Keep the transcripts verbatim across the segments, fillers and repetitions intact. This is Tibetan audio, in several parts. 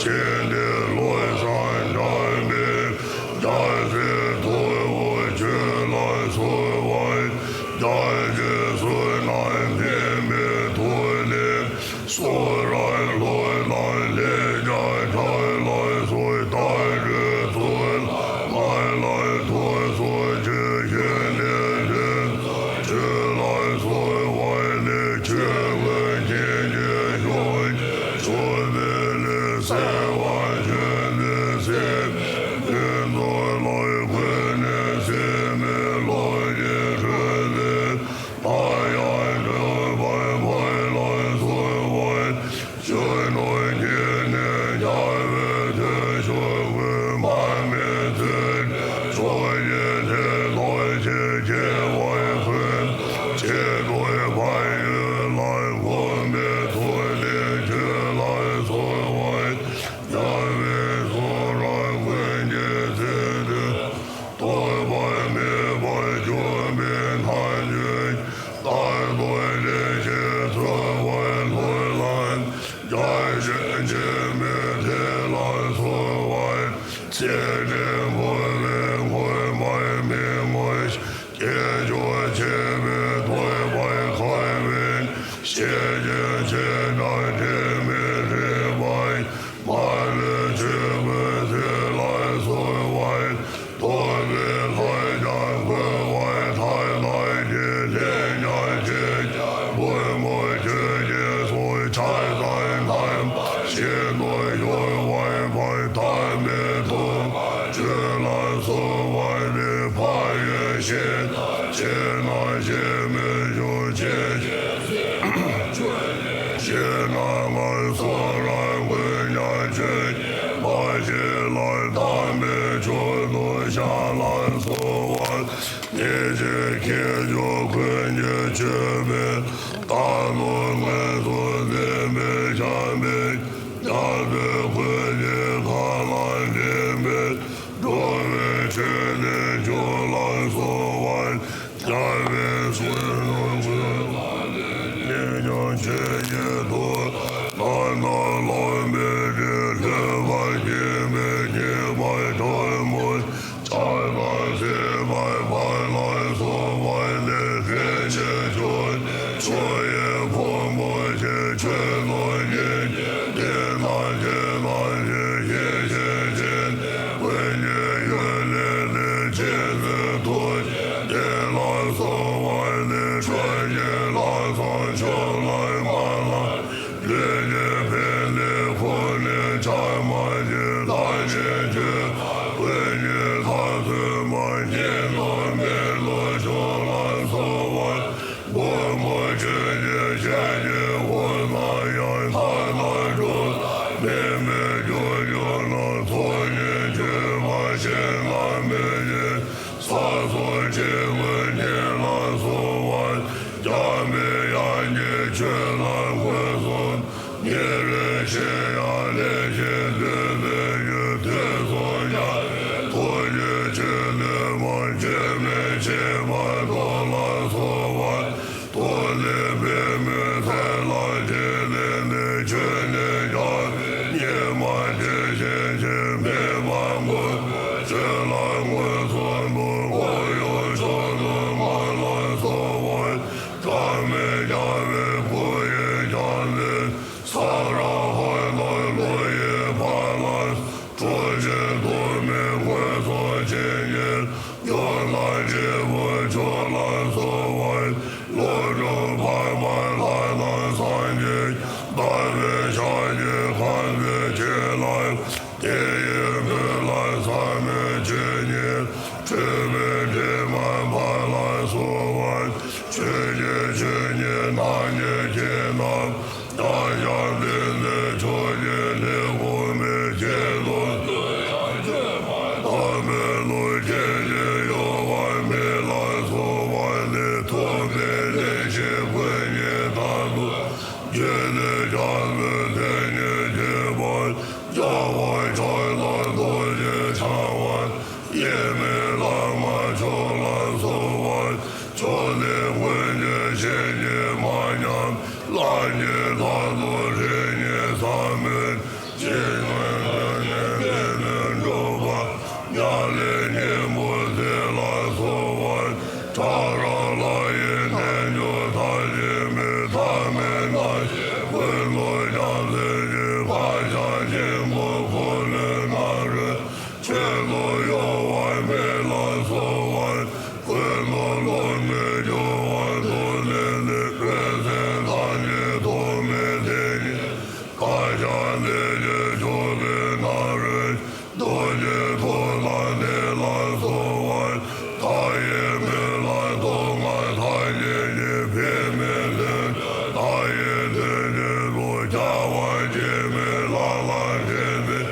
ཆེན་ཏེ་ལོ་སངས་རྒྱས་པའི་རྒྱལ་སྲས་ཐུ་བོ་ཁྱོད་ལ་གསོལ་བ། རྒྱལ་སྲས་བསོད་ནམས་འཕེལ་མའི་ཐུགས་ལས། གསུང་རབ་ལུང་དང་ལེགས་སྦྱར་ཁྱོད་ལ་གསོལ། ལྟ་གྲུབ་ཚུལ་ལྔ་ལ་ཐུགས་གསོ་ཆེ་ཞུས་ནས་ལྷུན་ཁྱོད་ལ་གསོལ་བ་ལས། ཆོས་ཀུན་མཁྱེན་ཅིང་ཕྱོགས་བཅུའི་ཕྱོགས་བཅུ་པའི་ལས། སེམས་དཔའ་ཆོས་ཀྱི་སེམས་དཔའི་ཕུན་ཚོགས་ལ། ཀུན་ནས་སེམས་མེད་བློ་ཆེན་ཁྲོས་པའི། ལྷ་ཡང་ཁྲོས་པ་ཕུད་ལ་གསོལ་བ། གཞོན་ནུ་སྐྱེས་ནས་རྒྱལ་བའི་དོན་ཤོག་ཀུན། མར་མེ་མཛོད་འདྲའི་ཕྱོགས་ཀྱི་ལྷས། ལོངས་སྤྱོད་ཆེ་བའི་ཕུན་ཚོགས་ཆེ་མཐོའི་བར་ཡུལ་ལ། མགོན་པོའི་ཐུགས་ལས་ཁྱོད་ལ་གསོལ་བ། རྒྱལ་བའི་གསུང་རབ་ཀུན་གྱི་ཚིག་དོན། ཐོགས་པ་མེད་པར་འབྱུང་བའི་མཐའ་དོན། རྟག་ཏུ་བདེ་ཞིང་འཚོ་བའི་ལྷུར་ལེན། རྒྱལ་ཆེན་འཆི་མེད་དེ་ལ་གསོལ་བ། ཚེ་འདིར་འཁོར་བའི་མགོན་པོ་མི་མངོན། སྐྱེས་མཆོག་ཆེ་བས་ཐོས་པར་དཀའ་བའི། ཤེས་བྱའི་ཆེ་ཕྲ་དྲི་མེད་དྲི་བ། མ་ལུས་ཆོས་ཀུན་ཚུལ་ལ་གསོལ་བ། རྟོགས་པའི་ལྷར་ཀྱང་བསྐུལ་བ་མཐའ་དག་གི། ལྷན་ཅིག་སྐྱེས་ཀྱང་ཕུང་པོ་ཆོས་ཀྱི་གཟུགས། ཆགས་སྡང་ཐམས་ཅད་ཤིན་ཏུ་སྦྱོང་བའི་བར། ཐར་པའི་ཐོབ་པ་ཁྱོད་ལ་གསོལ་བ་འདི། ཕ་ཡུལ་ཤིང་རྟ་ཆེ་ན་ཤིང་མི་ཞུམ། ཆེ་ཞིང་ཆེ་ན་ང་གསུང་རབ་ཀུན་ཀྱང་ཆོས་ཉིད་མ་ཤེས་ལ། དམ་པའི་མཆོག་ཏུ་ཞལ་ལ་གསོལ་བ། ཉེས་བྱས་ཁྱེར་ཤོག་ཀུན་གྱི་མཆོད་པས། རྟག་ཏུ་མངོན་སུམ་འཛིན་པའི་བྱམས་པས། རྒྱ་མཚོ་ཀུན་གྱི་མཁའ་ལ་འགྲིམ་པའི། འགྲོ་བའི་མཆོད་རྟེན་ཁྱོད་ལ་གསོལ་བ། རྒྱལ་བའི་བསོད་ནམས་ཀུན་ལ་བརྟེན་ནས། ཉེས་སྦྱངས་ཆོས་ཀྱི་མཐུ་རྣམས་ལ་ལོངས་སྤྱོད་ཅིང་། ལྷོད་པར་བགྱིས་པའི་ཉེས་པ་ཕྲ་མོ། ཆགས་སྡང་སེལ་བའི་ཕ་ལ་གསོལ་བ་འདེབས། རིན་ཆེན་ཆོས་ཀྱི་མཆོག་ཡི་ཕུང་པོ་ཆེ། ཆོས་ཚོགས་ཉིད་ཀྱི་སྟེང་ན་ཇི་ལྟར་ཞིག་ཤེས་བཞིན་ཕྱིར། ཀུན་གྱི་ཡུལ་ལས་འདས་ཕྱིན་ཚུལ་ཐུགས་བསྐྱེད་དེ་ལ་གསོལ་བ་འདེབས། སྲོལ་འབྱེད་ལྷག་བསམ་ཕྱོགས་ལས་མ་ལངས། ལུས་ཀྱི་ཕན་བདེ་ཁོ་ནས་ཆགས་མ་མཆིས། ལྷ་ཆེན་ཁྱོད་ཀུན་གྱི་ལྷ་བསོད་མ། སྙིང་ནོར་མེ་ལོང་ཕྱོགས་ལ་གསོལ་བ། མགོན་པོ་ཁྱོད་ཀྱི་ཞལ་གྱི་འོད་ཟེར་ཡང་། མཐའ་དག་འགྲོ་དོན་མི་མེད་རྒྱུར་གྱུར་ན། ཚོགས་གཉིས་མཆོད་པ་ཞིང་ལ་མེ་བཞིན། ས་གསུམ་ཆོས་ཀུན་ཉིད་ལ་གསོལ་བ། རྒྱལ་བའི་དབྱངས་ཀྱིས་ཁྱོད་ལ་འཁོད་གསུངས། ཉིན་རེ་ཞིང་ཡང་ལེགས་ཤིང་འདུད་པའི་ཡུལ། དུས་གསུམ་རྒྱལ་བའི་ཐུགས་རྗེ་ཆེ་ལས་མ། སྐྱོན་མེད་ཆེས་པ་ཐུགས་ལ་གསོལ་བ། ཐུགས་ལས་པདྨོའི་ཚལ་ལ་རྗེས་ལེན་ནས། ཁྱོད་ནི་རྒྱལ་བའི་ཉི་མ་དེ་བཞིན་གཤེགས། མི་ཕམ་མགོན་པོ་ཁྱོད་ལ་མངོན་སུམ་དུ། འཁོར་ཡུག་མཆོག་ཏུ་ང་ལ་གསོལ་བ། གྲངས་མེད་རྒྱལ་བའི་སྐུ་ཡི་རྒྱལ་མཚན། ས་ར་ཧ་དང་ཀླུ་ཡི་ཕ་ལ། གྲུབ་ཆེན་ཐོགས་མེད་མངོན་སུམ་བྱེད་ཉིད། མྱུར་དང་བརྗིད་པོ་ཁྱོད་ལ་གསོལ་བ། ཀླུ་སྒྲུབ་འཕགས་པ་ལྷ་དང་སངས་རྒྱས། འདུས་པའི་ཕྱག་རྒྱའི་ཁང་བརྩེགས་ཁྱེད་ལ། དེ་ཡི་མཐུ་ལ་ཟག་མེད་ཆོས་ཉིད་སྤྲུལ་པའི་དྲི་མ་ཕ་ལ་གསོལ་བ། ཆོས་ཀྱི་ཆོས་ཉིད་རྣམ་དབྱེ་མཁྱེན་ནམ། ཡང་ཞིང་བརྟན་ནས་ཕྱོགས་ཀྱི་ལྷའི་དབུ་མའི་ཆེད་དུ། བསྟོད་ཡང་བརྗོད་པ་དམ་པའི་ལུགས། ཁྱེད་ཀྱི་གཡོ་བ་མེ་ལ་གསོལ་བ་ནི། ཐུབ་པའི་ལེགས་བཤད་ཀུན་གྱི་བདག་ཏུ། རྒྱུད་སྡེ་རྒྱ་མཚོའི་མཚན་ཉིད་ཁྱད་པར། རྒྱལ་བ་ཕྱག་ན་རྡོ་རྗེ་འཆང་བ། དབྱེར་མེད་བླ་མ་མཆོག་ལ་གསོལ་བ། ཕྱོགས་བཅུའི་ཀུན་མཁྱེན་ཞལ་གྱིས་མ་བསྙབས། ལྷ་བརྒྱའི་ལྷ་ཚོགས་རིམ་གཉིས་ཟབ་མོའི། ཇི་སྙེད་ ཆེན་པོ་འཁོར་ལོའི་ནང་རོལ། ཆོས་ལུགས་གཡོ་བ་མེད་ལ་སོགས་པ། ཀུན་ཏུ་བསླུ་མེད་སྦྱོར་བ་དུ་ལེན་ལས། འོད་གསལ་ཐམས་ཅད་ཐོགས་མེད་དེ་ཉིད། བཀའ་ཤག་ལས་ཀྱི་མཆོག་གི་ནང་རོལ། རྡོ་རྗེ་ཐོག་དང་ཐེག་ལ་སོགས་པ། མཐའ་ཡས་སྨོན་ལམ་ཐོག་མ་ཐམས་ཅད་ཀྱི། འབད་མེད་དོན་མཐའ་ཡས་དོན་ཆེན་དུ། བྱ་བ་སྐྱེ་མེད་ལྷ་ལ་འདྲེན་པའི།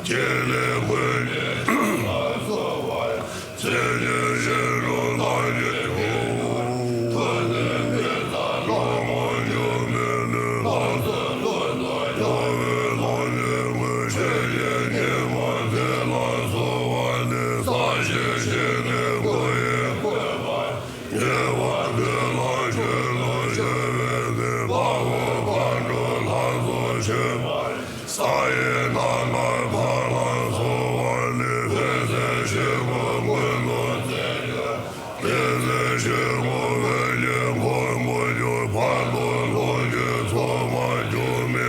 ཆེ་ལས་ཀུན་གྱི་ལ་སོགས་པ། ཚེ་ཆེན་ཞིང་གྲོང་ཐམས་ཅད་ཀྱི། ཐུབ་བསྟན་འདི་དག་ལོངས་སྐུ་འབྱུང་མི་ལུས། ལྷ་སོགས་ཀླུ་དང་འགྲོ་བའི་ལྷ་ཆེན་ཀུན། ཆོས་ཀྱི་ཉི་མ་དེ་ལ་སོགས་པ་ནི། ས་གཞི་ཞིང་ནས་འཁོར་བའི་བཀོད་པ། ཉེ་བར་འདུས་ལ་ཆོས་ལུགས་སྤྱོད་པའི་ཚེ། དཔའ་བོ་མཁའ་འགྲོ་ལྷ་ཚོགས་མཆོད་པ། ས་ཡི་ནམ་མཁའ་ལ་སོགས་པ་ནི། འོད་གསལ་ཆོས་སྐུ་ཀུན་ཏུ་རྩེ་གཅིག་དེ་ཚེ་ཆོས་སྐུ་འོད་ཀྱི་མགོན་པོ་གྱུར། བར་དུ་ལྷུན་གྱིས་ཚོགས་པར་གྱུར་མི།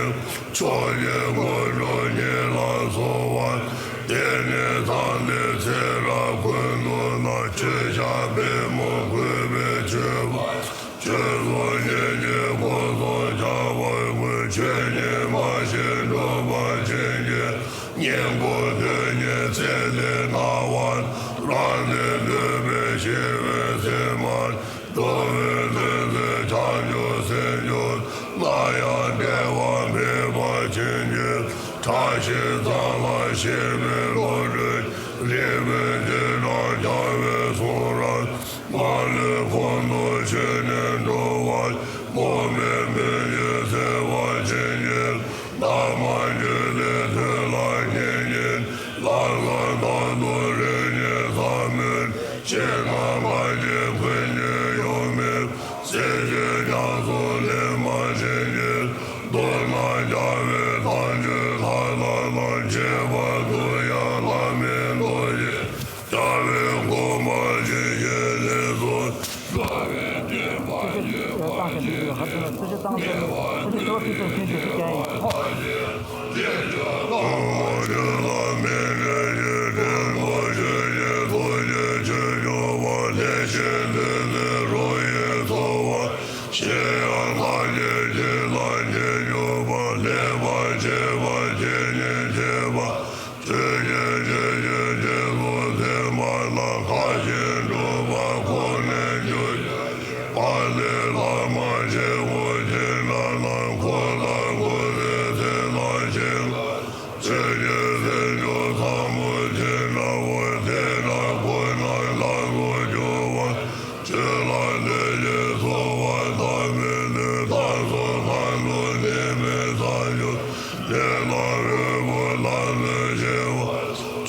མཆོག་གི་མགོན་གྲུབ་བརྙེས་ལ་སོགས་པ། དེ་ནས་ཐར་ལམ་ཚེ་རབས་ཀུན་ཏུ་ལ། ཆོས་བཤད་པའི་མོས་གུས་པས་མཆོད་པ། ཆོས་སྲུང་བྱེད་ཀྱི་སྒོ་གསུམ་ཆགས་པ་ཀུན། ཆོས་ཉིད་མ་ཤེས་འགྲོ་བ་ཅན་གྱི། སྙིང་པོ་དོན་གཉེར་ཚེ་འདིར་སྣང་བ། རང་དོན་འདུས་པའི་ཞི་བའི་སེམས་མ། འགྲོ་བའི་དོན་མཛད་བྱང་ཆུབ་སེམས་མཆོག། སླར་ཡང་བདེ་བ་འཕེལ་བར་བྱིན་གྱིས་རློབས། བཀྲ་ཤིས་ཚང་ལ་གཤེགས་པའི་བློ་གྲོས། རིག་པའི་རྗེས་འབྲང་རྒྱལ་བའི་གསུང་རབ། མ་ལུས་ཁོང་དུ་ཆུད་ནས་འགྲོ་བ། མུ་མེད་མུན་གྱི་སེལ་བར་བྱིན་གྱིས་རློབས། བླ་མ་རྒྱུད་ལས་ཐོས་ལ་བསྙེན་ཅིང་། ལམ་བཟང་དོན་དུ་རིམ་གཉིས་བསམ་མོས། ཕྱི་ནང་ལྷན་ཅིག་ཀུན་གྱི་ཡུམ་མེད། སྲིད་ཞིའི་ཉམས་སུ་ལེན་པར་བྱིན་གྱིས་རློབས། མདོར་ན་རྒྱལ་བའི་དམ་ཆོས་ལྷ་དང་ལྷན། ཁྱད་པར་དུ་ཡང་བླ་མའི་མདོ་ཆེན། རྒྱལ་བའི་སྐུ་པར་བྱིན་གྱིས་བརླབ་ཏུ། འགྲོ་བའི་འདྲེན་པ་ཉེས་པ་ཞི་བྱེད་པ། ཉེ་བར་འདུས་པ་ཐམས་ཅད་ཐར་ལམ་གྱི་ཆོས་ཀྱི་ཕྱོགས་སུ་བསྒྱུར་བ། ཆོས་ལ་མི་འདྲེན་ཞིང་དྲིན་ལ་ཆོས་ཀྱི་ཐུགས་རྗེ་ཆོས་སྐྱོང་བ། ལྷས་བྱིན་ལྷུན་གྱིས་རོལ་པའི་ཚོགས་པ། ཞིང་ཡང་ཐམས་ཅད་ཁྱེད་ལ་མཁྱེན་གྱུར་པ། ལེགས་པར་བྱས་པ་ཁྱེད་ཉིད་མཁྱེན་པ། ཆོས་ཀྱི་རྗེ་བཙུན་རྗེས་སུ་འཛིན་པ་དང་། མཁའ་བཞིན་སྤྲུལ་པ་ཁོ་ནས་བརྗོད། དཔལ་ལྡན་ལྷ་མ་ཆེན་པོ་ཁྱེད་རྣམས་ལ། འཁོར་དང་འཁོར་ཚེ་ཚེ་དང་ཞིང་ཁམས། ཆོས་ཀྱི་སེམས་མཆོག་ཟབ་མོ་ཁྱེད་འདྲ་བར། དེ་འདྲ་ཁོ་ནར་བདག་སོགས་གྱུར་པ། ཆོས་ལ་ལྷོད་ཀྱིས་གསོལ་བ་བཏབ་པའི་མཐུས། མཐའ་སོགས་མཐའ་དུ་གནས་པའི་བྱང་ཆུབ། ལས་དང་འོད་དཔག་ལམ་དུ་སྐྱེ་བ།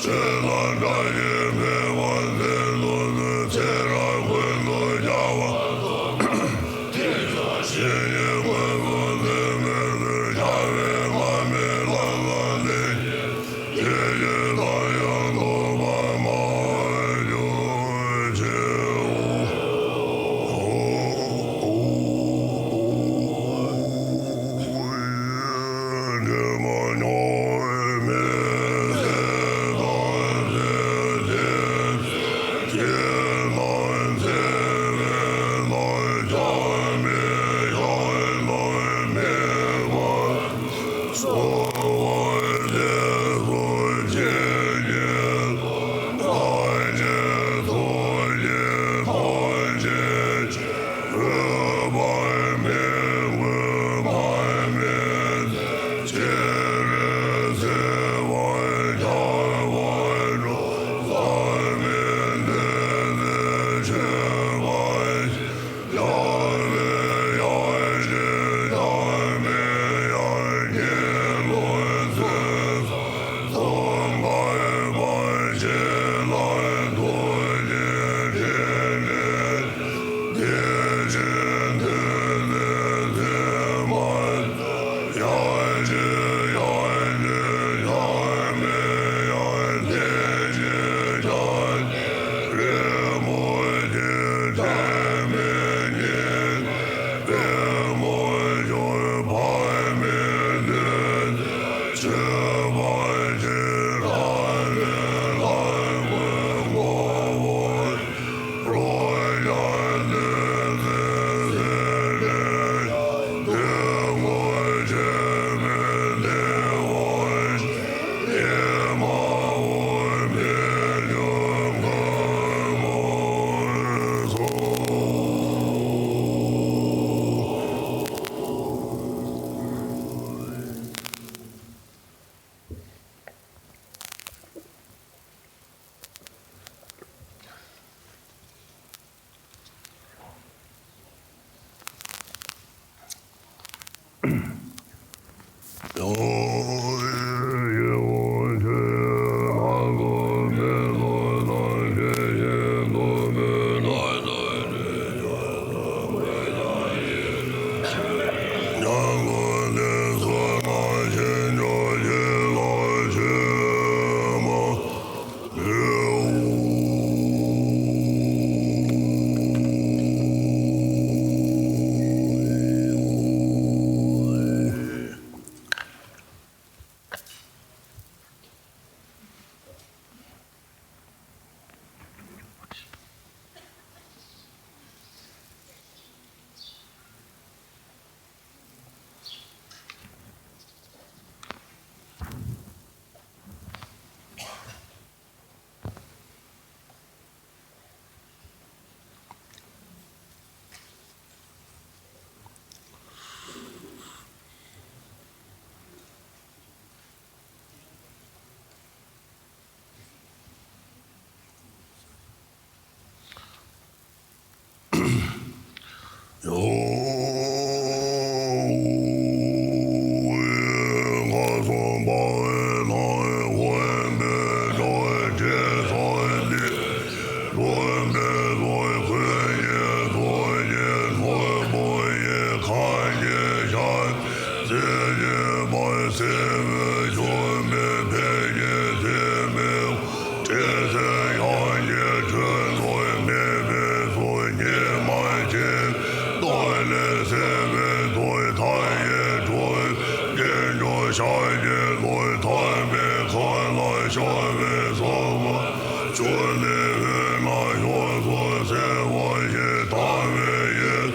ཆོས་དང་སྒྲ་ཆེན་ཕལ་པ་མཛད་དུ་གསོལ། ཚེ་རབས་ཀུན་ཏུ་རྒྱལ་བ་དང་། དེ་ཕྱོགས་ཞིང་གི་མངོན་སུམ་འཛིན་པའི་མཐུས། རྒྱལ་བའི་བླ་མའི་ལམ་ལ་ལྷོད་ཀྱིས། ཆོས་ཀྱི་གཏམ་ཡང་ཐོས་པ་མང་བར་གྱུར་ཅིག། ཤོར་བའི་ཚོགས་པ་ཆུ་ནི་ལྷུན་ནག་ཕྱོགས་སུ་གསལ་བ་ཞིག་དང་བའི་ཡིད་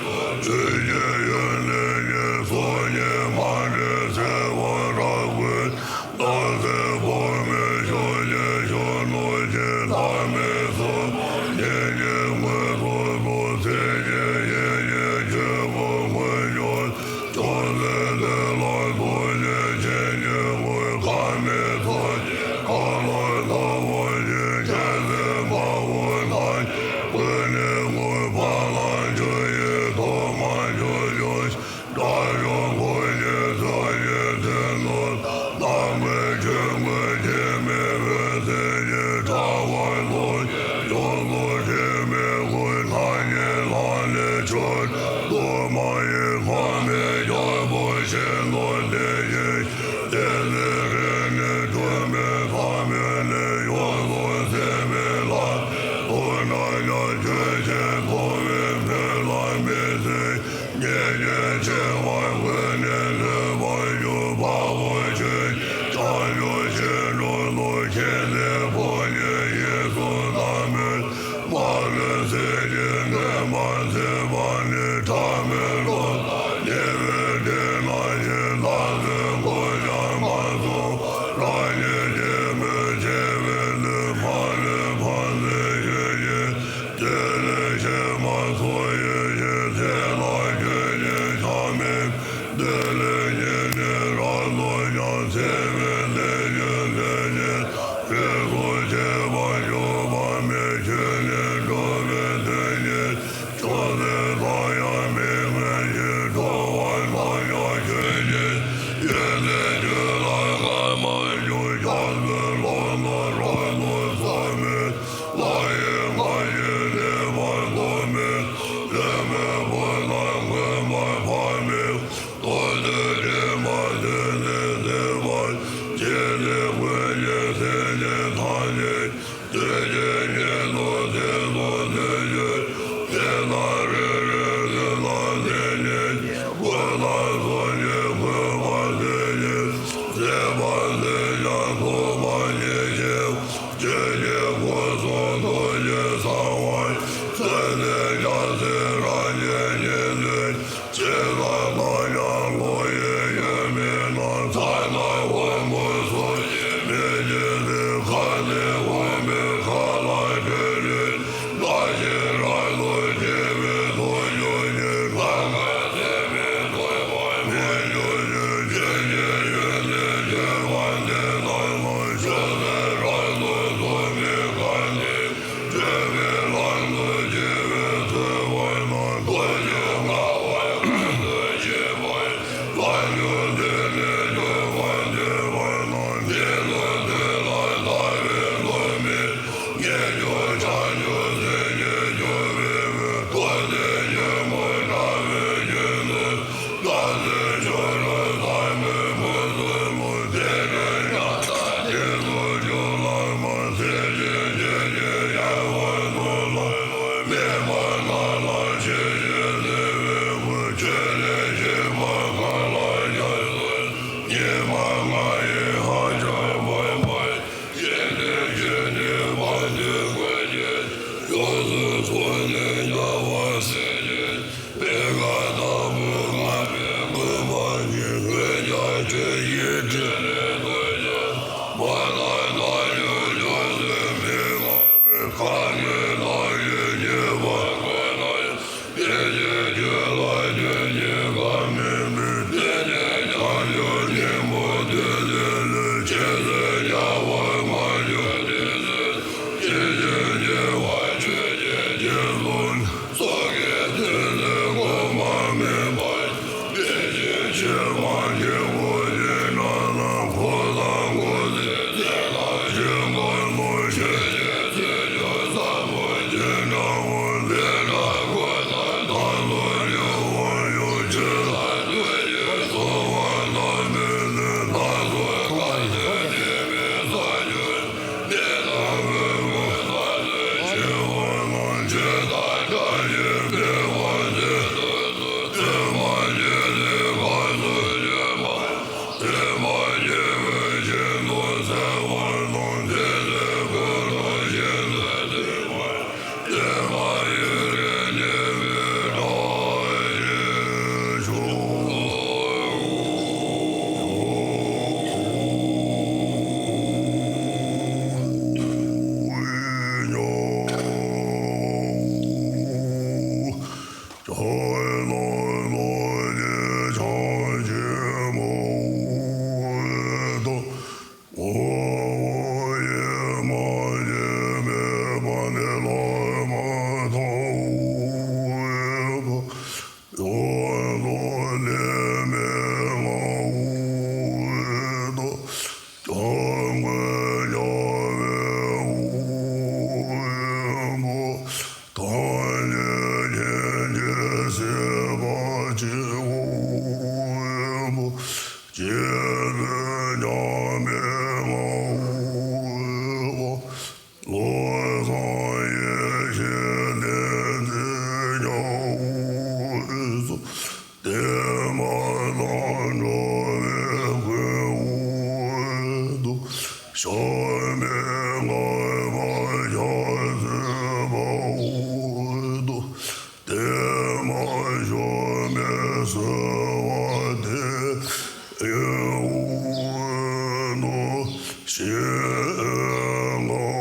དུ་ཡོད་ཀྱི་ཡོན་ཏན་གྱི་སོ་གཉིས་མ་འདྲེས་གསལ་བ་རབ་ཀུན། རྟག་འཛིན་བུ་མོའི་ཤུགས་ཀྱིས་གཞོན་ནུ་ཆེ་ཐ་མའི་སོ་ཉིད་ཀྱི་ངོས་སུ་རྫོགས་ཚེ་གཅིག་ཡིད་ཀྱི་ཆོས་སྐུ་མངོན་སྦྱོར། ཅུང་ཟད་དེ་ལ་ཐུགས་རྗེ་ཆེན་གྱི་དངོས་ཁ་མེད་ཚོགས་ཀྱི་ཁ་ལ་ལྟ་བ་ཞིག་ཁྱེད་ཚེ་འཕགས་པོ་ཐམས་ཅད་ཀུན་ནས་ངུ་བ་ལ་ཆུ་ཡི་ཐོག་མ་ཆུ་སྐྱོང་། དགྲ་བཅོམ་མགོན་གྱི་ཚོགས་ཀྱི་མཐུ་སྟོབས་དང་། ནམ་མཁའི་ཆོས་མགོན་འཆི་མེད་འོད་ཟེར་གྱིས། ཕྲ་བ་ཚོགས་ཀྱི་ཡོངས་སུ་འདྲེས་མའི་སྐུ། ཐང་ཉིད་ལ་ནི་ཆོས་སྒྲ་དུ་མ་ཡི་ཁམས་ནི་རྒྱལ་པོ་ཆེན་པོ་དེ་བཞིན་གཤེགས། དེ་ཚེ་རིང་ནས་གྲུབ་པའི་ཐ་མལ་ནས་ཡོངས་སུ་ཟད་པའི་ལམ། ཐུགས་རྣམ་གཉིས་ཆོས་ཀྱི་ཐོབ་པའི་མཐུ་ལ་མི་ཟད། ཉེས་ཀྱི་ཆེ་བ་ཀུན་ནས་ཐོས་པར་གྱུར། འཕགས་པ་ཆོས་ཀྱི་བྱང་ཆུབ་ཤིང་དྲུང་དུ། ཁྱེད་ཚེ་འཕོ་ཉེན་ཡིད་སུ་ལྡང་མོད། མ་ལུས་ཚེ་གཅིག་འདས་མ་ཚུགས་པ་ནི། ཕྲ་མོའི་བློ་དང་ཉེ་བའི་དྲིན་ནི་ཞི། ད་གཟོད་མགོན་ཀྱང་མ་གསུངས་རང་ཉིད་སྐྱེད་མོས་ཆེ་བའི་ལུས། མ་ལུས་ཕན་ཚུན་ཤོད་ཅིང་དུས་ལས་ཕྱི་མ་འཚོ་ཡི་ཞིང་། ཚེ་ལ་ཁྱོད་ཉིད་ཆགས་མེད་པའི། འདོད་ལས་སྐྱེས་ནས་རབ་ཏུ་འབྱུང་། ཚེ་བའི་ལས་ཀྱི་དོན་ཉིད་རིས་སུ་ཆད་པར་གྱུར་པ་མེད། ཁྱོད་ནི་འགྲོ་བའི་དོན་ཉིད་ཅུང་ཟད་དང་ཡང་མི་མངོན་ཞིང་། འགྲོ་བ་རྣམས་ཀྱང་ཁྱོད་ཉིད་ཡོད་ནས། ཁྱོད་ལ་ཁ་མ་བྱུང་ཁྱབ་བསྒྲགས་ལོག་ལྟ་རབ་ཏུ་འཚོ་མོད། ལྷ་ཡི་ཁ་ཞེས་བརྗོད་པ་ཐོབ་མོད། བླུན་པོའི་བུ་དང་མགོན་པོ་ཕ་མེས། ཐུབ་བསྟན་དྲི་མ་ཐོན་ནས་ཟད་པར་བྱེད་དེ། ཀུན་གྱི་སེམས་ཅན་ཐམས་ཅད་དུས་གཅིག་ཉིད་དུ་ཚེ་སྲོག་འདོད་ཀྱི་དེ་དག་རེ་རེ་ལུས་དང་ལྷན་ཅིག་སྐུ་དང་གསུང་གི་གུས་པ་མཛོད་ཅིང་། ཟད་པ་ཟད་ཀྱང་ཐུབ་པ་ཉིད་ཀྱིས། ཆོས་ཀྱི་སྐུ་གསུང་ཐུགས་ཀྱི་གསང་བ། མཚོན་བྱེད་རྒྱལ་སྲས་རང་གི་ཉིད་ལུས། ཇི་ལྟར་བལྟ་ཀྱང་བློ་ཡི་ཡུལ་མིན་ནམ། ཚ་ན་འོམ་བུ་སོ་ཡི་མེ་ལྕེ་འདི། ཁ་ནི་འོམ་བུའི་ཁ་ལ་དྲོད་ ཞབས་མི་ང་མ་ཡ་སུ་མ་འུ་དུ། དེ་མ་ཞོ་མེ་སུ་བ་དེ་ཡེ་འུ་ནུ་ཤེ་ང་འུ།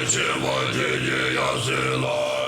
ཆེན་པོ་ཁྱེད་ཀྱི་ཡབ་སྲས་ལ།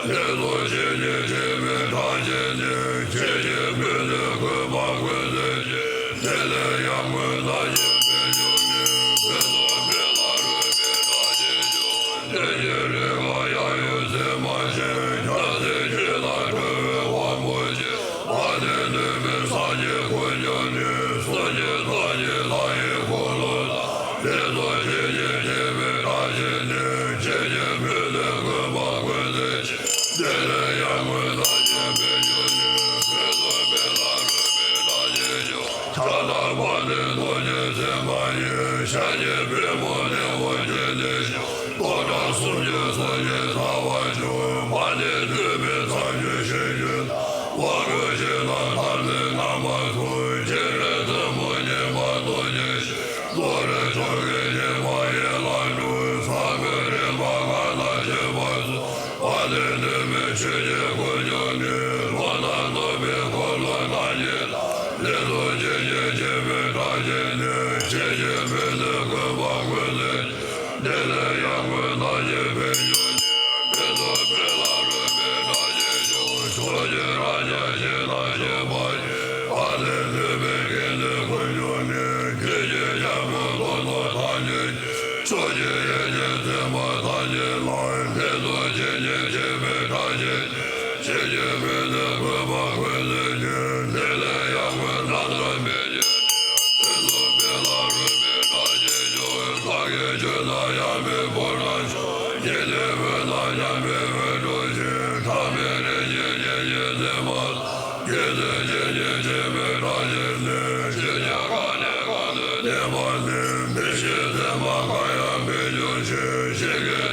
ལེགས་སོ་ཁྱེད་ཉིད་ཆེ་བའི་གྲགས་ཆེན་ནི། ཁྱེད་ཀྱི་མི་ལུས་གུས་པ་གུས་བརྩི་ཞིང་། དེ་ལས་ཡར་ངོའི་ཟླ་བཞིན་འཕེལ་འགྱུར་ནི། ཕུན་སུམ་འབེལ་ལ་རོལ་པའི་གྲགས་ཆེན་ཞིང་། དེ་ཉིད་རིགས་ལྔ་ཡང་ཡུལ་ཟད་མ་ཞིག །སྐྱ་སེར་ཁྱེད་ལ་སྤྲུལ་བའི་དབང་པོ་ཆེ། མ་ལུས་ནུས་པའི་སངས་རྒྱས་དཀོན་མཆོག་ནི། གསུང་གཅིག་ཐུགས་གཅིག་ལྷ་ཡི་འཁོར་ལོ་དང་། ལེགས་སོ་ཁྱེད་ཉིད་ཆེ་བའི་གྲགས་ཆེན་ནི། ཁྱེད་ཀྱི་མི་ལུས་གུས་པ་གུས་བརྩི་ཞིང་། དེ་ལས་ཡར་ངོའི་ཟླ་བཞིན་འཕེལ་འགྱུར་ནི། ཕུན་སུམ་འབེལ་ལ་རོལ་པའི་གྲགས་ཆེན་ཞིང་། ཕྱག་དང་པ་ནི་རྡོ་རྗེ་སེམས་དཔའ་ཡི། ཞབས་ཀྱི་པུས་མོ་ལེའུ་བརྒྱད་ནས་ཞུགས། རྡོ་གྲགས་སུམ་ཅུ་སོ་བརྒྱད་ཟ་བར་འགྱུར། མ་ཎི་བསྡུས་པའི་མཚམས་སྦྱོར་ཞིང་རྒྱུད་དང་། དབང་པོ་ཆེ་ལ་ཐར་པའི་རྣམ་པ་ཚུལ། སྤྱན་རས་གཟིགས་མོ་བརྙེས་པ་རྡོ་རྗེ་ཞེས། རྡོ་རྗེ་མཆོག་གི་བརྙེས་པ་ཡན་ལག་དྲུག །ཟབ་མོའི་རིམ་པ་ལྔ་དང་བཅས་པ་སོགས། མ་ལུས་ནུས་པའི་ཆོས་ཀྱི་དཀོན་མཆོག་ནི། ལྷོ་ནང་རྣམ་པའི་འཁོར་ལོ་རྣམ་བསྒྱིངས་ལ། ལེགས་སོ་ཁྱེད་ཉིད་ཆེ་བའི་གྲགས་ཅན་ནི། ཁྱེད་ཀྱི་མི་ལུས་གུས་པ་གུས་བརྩི་ཞིང་། དེ་ལས་ཡར་ངོའི་ཟླ་བཞིན་འཕེལ་འགྱུར་ནི། ཕུན་སུམ་འབེལ་ལ་རོལ་པའི་གྲགས་ཆེན་ཞིང་། ཕྱོགས་བཅུའི་རབ་འབྱམས་ཞིང་དང་བཅས་པ་ཡི། མ་ལུས་ནུས་པའི་དགེ་འདུན་དཀོན་མཆོག་ནི། ཁྱེད་ཀྱི་ཞབས་པད་ལྷོ་ནུབ་ཐམས་ཅད་ཀྱི། ཕྱོགས་བཅུའི་ཡེ་ཤེས་སེམས་དཔའ་ཐམས་ཅད་ལ། ལེགས་སོ་ཁྱེད་ཉིད་ཆེ་བའི་གྲགས་ཅན་ནི། ཁྱེད་ཀྱི་མི་ལུས་གུས་པ་གུས་བརྩི་ཞིང་། དེ་ལས་ཡར་ངོའི་ཟླ་ཟླ་འཕེལ་འགྱུར་ནི། ཕུན་སུམ་འབེལ་ལ་རོལ་པའི་གྲགས་ཆེན་ཞིང་། ལྷ་སྐད་ཆོས་དང་ཡང་མི་འབོར་རབ་འབྱུང་། ཉི་ཟླའི་འོད་དང་མཉམ་པའི་འོད་འཕྲོ་ཞིང་། ཐ་མལ་རེ་ཞིག་ཉེར་ཞིག་འཛིན་པ། རྒྱལ་སྲས་ཁྱེད་ཉིད་ཆེ་བའི་གྲགས་ཅན་ནི། ཕྱིན་ཆད་གང་ནས་གང་དུ་གནས་པ་ནི། མི་ཤེས་སེམས་དཔའ་གང་ཡང་མི་འབྱུང་ཞིང་། ཞིང་གི་